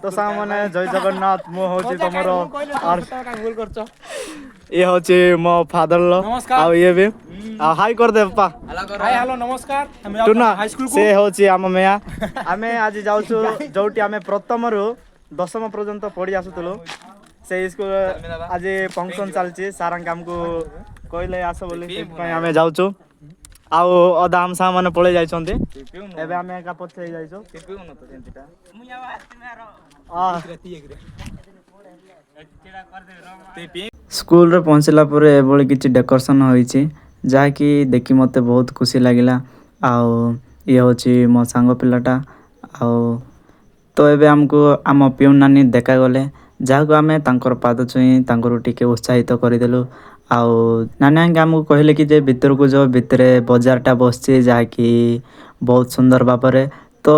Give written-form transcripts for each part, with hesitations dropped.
ତ ସାଙ୍ଗମାନେ, ଜୟ ଜଗନ୍ନାଥ। ମୁଁ ହଉଛି ତମର ଇଏ ହଉଛି ମୋ ଫାଦର। ଆଉ ଇଏ ବି, ଆଉ ହାଇ କରିଦେ ବାପା। ହାଇ, ହ୍ୟାଲୋ, ନମସ୍କାର। ଟୁନା, ସେ ହଉଛି ଆମ ମେୟା। ଆମେ ଆଜି ଯାଉଛୁ ଯୋଉଠି ଆମେ ପ୍ରଥମରୁ ଦଶମ ପର୍ଯ୍ୟନ୍ତ ପଢି ଆସୁଥିଲୁ, ସେଇ ସ୍କୁଲ। ଆଜି ଫଙ୍କସନ୍ ଚାଲିଛି। ସାରଙ୍କ ଆମକୁ କହିଲେ ଆସ ବୋଲି, ସେଥିପାଇଁ ଆମେ ଯାଉଛୁ। ଆଉ ଅଧା ଆମ ସାଙ୍ଗମାନେ ପଳେଇ ଯାଇଛନ୍ତି, ଏବେ ଆମେ ଏକା ପଛେ ହେଇଯାଇଛୁ। ସ୍କୁଲରେ ପହଞ୍ଚିଲା ପରେ ଏଭଳି କିଛି ଡେକୋରେସନ୍ ହୋଇଛି, ଯାହାକି ଦେଖି ମୋତେ ବହୁତ ଖୁସି ଲାଗିଲା। ଆଉ ଇଏ ହେଉଛି ମୋ ସାଙ୍ଗ ପିଲାଟା। ଆଉ ତ ଏବେ ଆମକୁ ଆମ ପିଉନ ନାନୀ ଦେଖାଗଲେ, ଯାହାକୁ ଆମେ ତାଙ୍କର ପାଦ ଛୁଇଁ ତାଙ୍କର ଟିକେ ଉତ୍ସାହିତ କରିଦେଲୁ। ଆଉ ନାନୀ ଆଙ୍କେ ଆମକୁ କହିଲେ କି ଯେ ଭିତରକୁ ଯାଅ, ଭିତରେ ବଜାରଟା ବସିଛି, ଯାହାକି ବହୁତ ସୁନ୍ଦର ଭାବରେ। ତ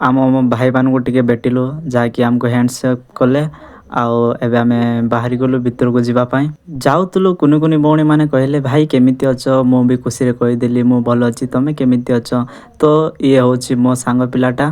ଆମ ଭାଇମାନଙ୍କୁ ଟିକେ ଭେଟିଲୁ, ଯାହାକି ଆମକୁ ହ୍ୟାଣ୍ଡସେକ୍ କଲେ। ଆଉ ଏବେ ଆମେ ବାହାରି ଗଲୁ ଭିତରକୁ ଯିବା ପାଇଁ। ଯାଉଥିଲୁ, କୁନି କୁନି ଭଉଣୀମାନେ କହିଲେ, "ଭାଇ, କେମିତି ଅଛ?" ମୁଁ ବି ଖୁସିରେ କହିଦେଲି, "ମୁଁ ଭଲ ଅଛି, ତମେ କେମିତି ଅଛ?" ତ ଇଏ ହେଉଛି ମୋ ସାଙ୍ଗ ପିଲାଟା।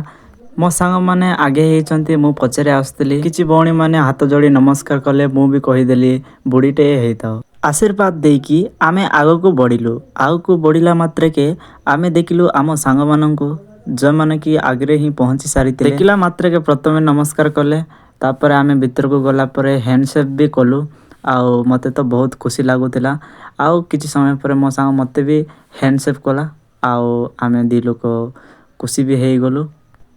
ମୋ ସାଙ୍ଗମାନେ ଆଗେ ହେଇଛନ୍ତି, ମୁଁ ପଛରେ ଆସୁଥିଲି। କିଛି ଭଉଣୀମାନେ ହାତ ଯୋଡ଼ି ନମସ୍କାର କଲେ, ମୁଁ ବି କହିଦେଲି, "ବୁଢ଼ୀଟେ ହେଇଥାଅ।" ଆଶୀର୍ବାଦ ଦେଇକି ଆମେ ଆଗକୁ ବଢ଼ିଲୁ। ଆଗକୁ ବଢ଼ିଲା ମାତ୍ରକେ ଆମେ ଦେଖିଲୁ ଆମ ସାଙ୍ଗମାନଙ୍କୁ, ଯେଉଁମାନେ କି ଆଗରେ ହିଁ ପହଞ୍ଚି ସାରିଥିଲେ। ଦେଖିଲା ମାତ୍ରକେ ପ୍ରଥମେ ନମସ୍କାର କଲେ। ତାପରେ ଆମେ ଭିତରକୁ ଗଲା ପରେ ହ୍ୟାଣ୍ଡସେକ୍ ବି କଲୁ। ଆଉ ମୋତେ ତ ବହୁତ ଖୁସି ଲାଗୁଥିଲା। ଆଉ କିଛି ସମୟ ପରେ ମୋ ସାଙ୍ଗ ମୋତେ ବି ହ୍ୟାଣ୍ଡସେକ୍ କଲା, ଆଉ ଆମେ ଦୁଇ ଲୋକ ଖୁସି ବି ହେଇଗଲୁ।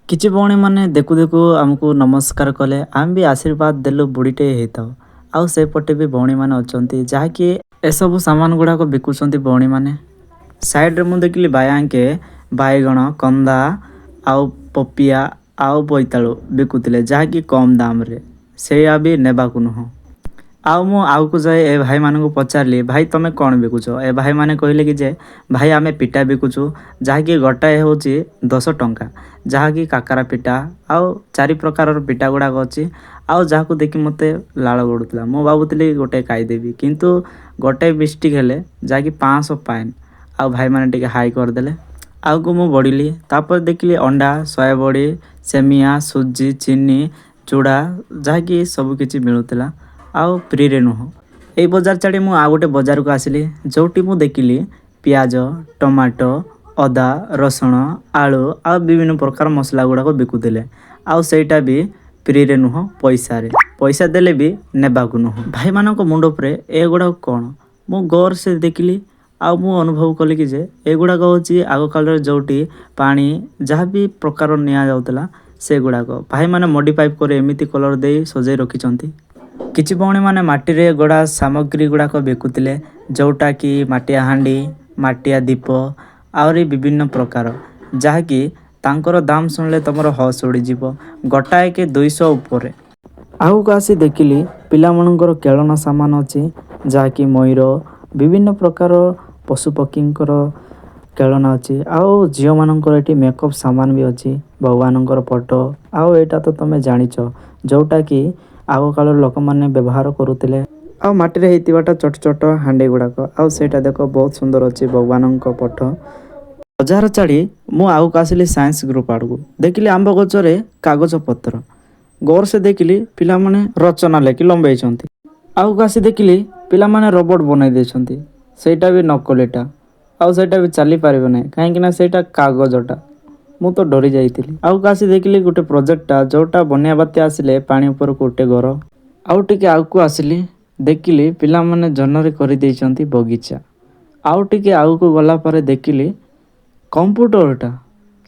କିଛି ଭଉଣୀମାନେ ଦେଖୁ ଦେଖୁ ଆମକୁ ନମସ୍କାର କଲେ, ଆମେ ବି ଆଶୀର୍ବାଦ ଦେଲୁ, "ବୁଢ଼ୀଟେ ହେଇଥାଅ।" ଆଉ ସେପଟେ ବି ଭଉଣୀମାନେ ଅଛନ୍ତି, ଯାହାକି ଏସବୁ ସାମାନ ଗୁଡ଼ାକ ବିକୁଛନ୍ତି ଭଉଣୀମାନେ। ସାଇଡ଼ରେ ମୁଁ ଦେଖିଲି ଭାଇଆଙ୍କେ ବାଇଗଣ, କନ୍ଦା ଆଉ ପପିଆ ଆଉ ବୋଇତାଳୁ ବିକୁଥିଲେ, ଯାହାକି କମ୍ ଦାମରେ, ସେଇଆ ବି ନେବାକୁ ନୁହଁ। ଆଉ ମୁଁ ଆଗକୁ ଯାଇ ଏ ଭାଇମାନଙ୍କୁ ପଚାରିଲି, "ଭାଇ, ତମେ କ'ଣ ବିକୁଛ?" ଏ ଭାଇମାନେ କହିଲେ କି ଯେ ଭାଇ, ଆମେ ପିଠା ବିକୁଛୁ, ଯାହାକି ଗୋଟାଏ ହେଉଛି 10 ଟଙ୍କା, ଯାହାକି କାକରା ପିଠା ଆଉ ଚାରି ପ୍ରକାରର ପିଠା ଗୁଡ଼ାକ ଅଛି। ଆଉ ଯାହାକୁ ଦେଖି ମୋତେ ଲାଳ ଗଡ଼ୁଥିଲା। ମୁଁ ଭାବୁଥିଲି ଗୋଟେ ଖାଇଦେବି, କିନ୍ତୁ ଗୋଟେ ମିଷ୍ଟେକ୍ ହେଲେ ଯାହାକି 500 ଫାଇନ୍। ଆଉ ଭାଇମାନେ ଟିକେ ହାଇ କରିଦେଲେ। ଆଗକୁ ମୁଁ ବଢ଼ିଲି। ତାପରେ ଦେଖିଲି ଅଣ୍ଡା, ସୋୟାବଡ଼ି, ସେମିଆ, ସୁଜି, ଚିନି, ଚୁଡ଼ା, ଯାହାକି ସବୁ କିଛି ମିଳୁଥିଲା, ଆଉ ଫ୍ରିରେ ନୁହଁ। ଏଇ ବଜାର ଛାଡ଼ି ମୁଁ ଆଉ ଗୋଟେ ବଜାରକୁ ଆସିଲି, ଯେଉଁଠି ମୁଁ ଦେଖିଲି ପିଆଜ, ଟମାଟୋ, ଅଦା, ରସୁଣ, ଆଳୁ ଆଉ ବିଭିନ୍ନ ପ୍ରକାର ମସଲା ଗୁଡ଼ାକ ବିକୁଥିଲେ। ଆଉ ସେଇଟା ବି ଫ୍ରିରେ ନୁହଁ, ପଇସାରେ। ପଇସା ଦେଲେ ବି ନେବାକୁ ନୁହଁ। ଭାଇମାନଙ୍କ ମୁଣ୍ଡ ଉପରେ ଏଗୁଡ଼ାକ କ'ଣ, ମୁଁ ଗୌର ସେ ଦେଖିଲି। ଆଉ ମୁଁ ଅନୁଭବ କଲି କି ଯେ ଏଗୁଡ଼ାକ ହେଉଛି ଆଗ କାଳରେ ଯେଉଁଠି ପାଣି ଯାହା ବି ପ୍ରକାର ନିଆଯାଉଥିଲା, ସେଗୁଡ଼ାକ ଭାଇମାନେ ମଡ଼ିଫାଇ କରି ଏମିତି କଲର୍ ଦେଇ ସଜେଇ ରଖିଛନ୍ତି। କିଛି ଭଉଣୀମାନେ ମାଟିରେ ଗଢ଼ା ସାମଗ୍ରୀ ଗୁଡ଼ାକ ବିକୁଥିଲେ, ଯେଉଁଟାକି ମାଟିଆ ହାଣ୍ଡି, ମାଟିଆ ଦୀପ, ଆହୁରି ବିଭିନ୍ନ ପ୍ରକାର, ଯାହାକି ତାଙ୍କର ଦାମ ଶୁଣିଲେ ତମର ହୋସ୍ ଉଡ଼ିଯିବ, ଗୋଟାଏକେ 200 ଉପରେ। ଆଗକୁ ଆସି ଦେଖିଲି ପିଲାମାନଙ୍କର ଖେଳନା ସାମାନ ଅଛି, ଯାହାକି ମୟୂର, ବିଭିନ୍ନ ପ୍ରକାର ପଶୁପକ୍ଷୀଙ୍କର ଖେଳନା ଅଛି। ଆଉ ଝିଅମାନଙ୍କର ଏଠି ମେକଅପ୍ ସାମାନ ବି ଅଛି, ଭଗବାନଙ୍କର ଫଟୋ। ଆଉ ଏଇଟା ତ ତମେ ଜାଣିଛ, ଯେଉଁଟାକି ଆଗକାଳର ଲୋକମାନେ ବ୍ୟବହାର କରୁଥିଲେ। ଆଉ ମାଟିରେ ହେଇଥିବାଟା ଛୋଟ ଛୋଟ ହାଣ୍ଡି ଗୁଡ଼ାକ। ଆଉ ସେଇଟା ଦେଖ, ବହୁତ ସୁନ୍ଦର ଅଛି ଭଗବାନଙ୍କ ଫଟୋ। ବଜାର ଛାଡ଼ି ମୁଁ ଆଗକୁ ଆସିଲି ସାଇନ୍ସ ଗ୍ରୁପ୍ ଆଡ଼କୁ। ଦେଖିଲି ଆମ୍ବ ଗଛରେ କାଗଜ ପତ୍ର। ଗୌର ସେ ଦେଖିଲି ପିଲାମାନେ ରଚନା ଲେଖି ଲମ୍ବେଇଛନ୍ତି। ଆଗକୁ ଆସି ଦେଖିଲି ପିଲାମାନେ ରୋବୋଟ ବନେଇ ଦେଇଛନ୍ତି, ସେଇଟା ବି ନକଲିଟା, ଆଉ ସେଇଟା ବି ଚାଲିପାରିବ ନାହିଁ, କାହିଁକି ନା ସେଇଟା କାଗଜଟା। ମୁଁ ତ ଡରି ଯାଇଥିଲି। ଆଗକୁ ଆସି ଦେଖିଲି ଗୋଟେ ପ୍ରୋଜେକ୍ଟଟା, ଯେଉଁଟା ବନ୍ୟା ବାତ୍ୟା ଆସିଲେ ପାଣି ଉପରକୁ ଗୋଟେ ଘର। ଆଉ ଟିକେ ଆଗକୁ ଆସିଲି, ଦେଖିଲି ପିଲାମାନେ ଜହ୍ନରେ କରିଦେଇଛନ୍ତି ବଗିଚା। ଆଉ ଟିକେ ଆଗକୁ ଗଲା ପରେ ଦେଖିଲି କମ୍ପ୍ୟୁଟରଟା,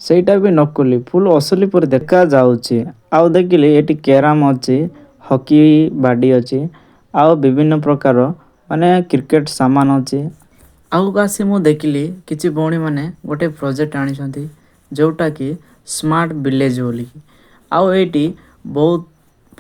ସେଇଟା ବି ନକଲି, ଫୁଲ୍ ଅସଲି ପରି ଦେଖାଯାଉଛି। ଆଉ ଦେଖିଲି ଏଠି କ୍ୟାରମ୍ ଅଛି, ହକି ବାଡ଼ି ଅଛି, ଆଉ ବିଭିନ୍ନ ପ୍ରକାର ମାନେ କ୍ରିକେଟ ସାମାନ ଅଛି। ଆଗକୁ ଆସି ମୁଁ ଦେଖିଲି କିଛି ଭଉଣୀମାନେ ଗୋଟେ ପ୍ରୋଜେକ୍ଟ ଆଣିଛନ୍ତି, ଯେଉଁଟାକି ସ୍ମାର୍ଟ ଭିଲେଜ ବୋଲିକି। ଆଉ ଏଇଠି ବହୁତ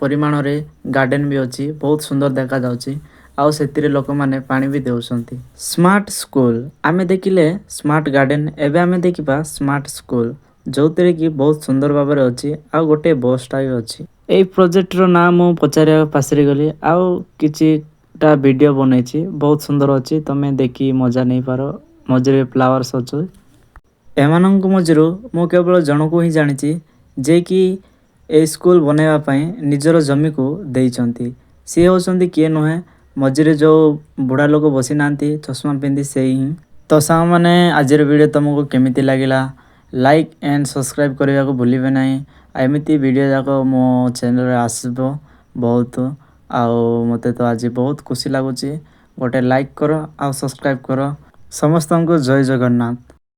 ପରିମାଣରେ ଗାର୍ଡ଼େନ ବି ଅଛି, ବହୁତ ସୁନ୍ଦର ଦେଖାଯାଉଛି। ଆଉ ସେଥିରେ ଲୋକମାନେ ପାଣି ବି ଦେଉଛନ୍ତି। ସ୍ମାର୍ଟ ସ୍କୁଲ ଆମେ ଦେଖିଲେ, ସ୍ମାର୍ଟ ଗାର୍ଡ଼େନ, ଏବେ ଆମେ ଦେଖିବା ସ୍ମାର୍ଟ ସ୍କୁଲ, ଯେଉଁଥିରେ କି ବହୁତ ସୁନ୍ଦର ଭାବରେ ଅଛି। ଆଉ ଗୋଟେ ବସ୍ଟା ବି ଅଛି। ଏଇ ପ୍ରୋଜେକ୍ଟର ନାଁ ମୁଁ ପଚାରିବାକୁ ପାଶୋରି ଗଲି। ଆଉ କିଛିଟା ଭିଡ଼ିଓ ବନେଇଛି, ବହୁତ ସୁନ୍ଦର ଅଛି, ତମେ ଦେଖି ମଜା ନେଇପାର। ମଝିରେ ଫ୍ଲାୱାର୍ସ ଅଛି। ଏମାନଙ୍କ ମଝିରୁ ମୁଁ କେବଳ ଜଣକୁ ହିଁ ଜାଣିଛି, ଯିଏକି ଏଇ ସ୍କୁଲ ବନାଇବା ପାଇଁ ନିଜର ଜମିକୁ ଦେଇଛନ୍ତି। ସିଏ ହେଉଛନ୍ତି କିଏ ନୁହେଁ, ମଝିରେ ଯେଉଁ ବୁଢ଼ା ଲୋକ ବସିନାହାନ୍ତି ଚଷମା ପିନ୍ଧି, ସେଇ ହିଁ। ତ ସାଙ୍ଗମାନେ, ଆଜିର ଭିଡ଼ିଓ ତୁମକୁ କେମିତି ଲାଗିଲା? ଲାଇକ୍ ଆଣ୍ଡ ସବସ୍କ୍ରାଇବ୍ କରିବାକୁ ଭୁଲିବେ ନାହିଁ। ଆଉ ଏମିତି ଭିଡ଼ିଓ ଯାକ ମୋ ଚ୍ୟାନେଲରେ ଆସିବ ବହୁତ। ଆଉ ମୋତେ ତ ଆଜି ବହୁତ ଖୁସି ଲାଗୁଛି। ଗୋଟେ ଲାଇକ୍ କର ଆଉ ସବସ୍କ୍ରାଇବ୍ କର। ସମସ୍ତଙ୍କୁ ଜୟ ଜଗନ୍ନାଥ।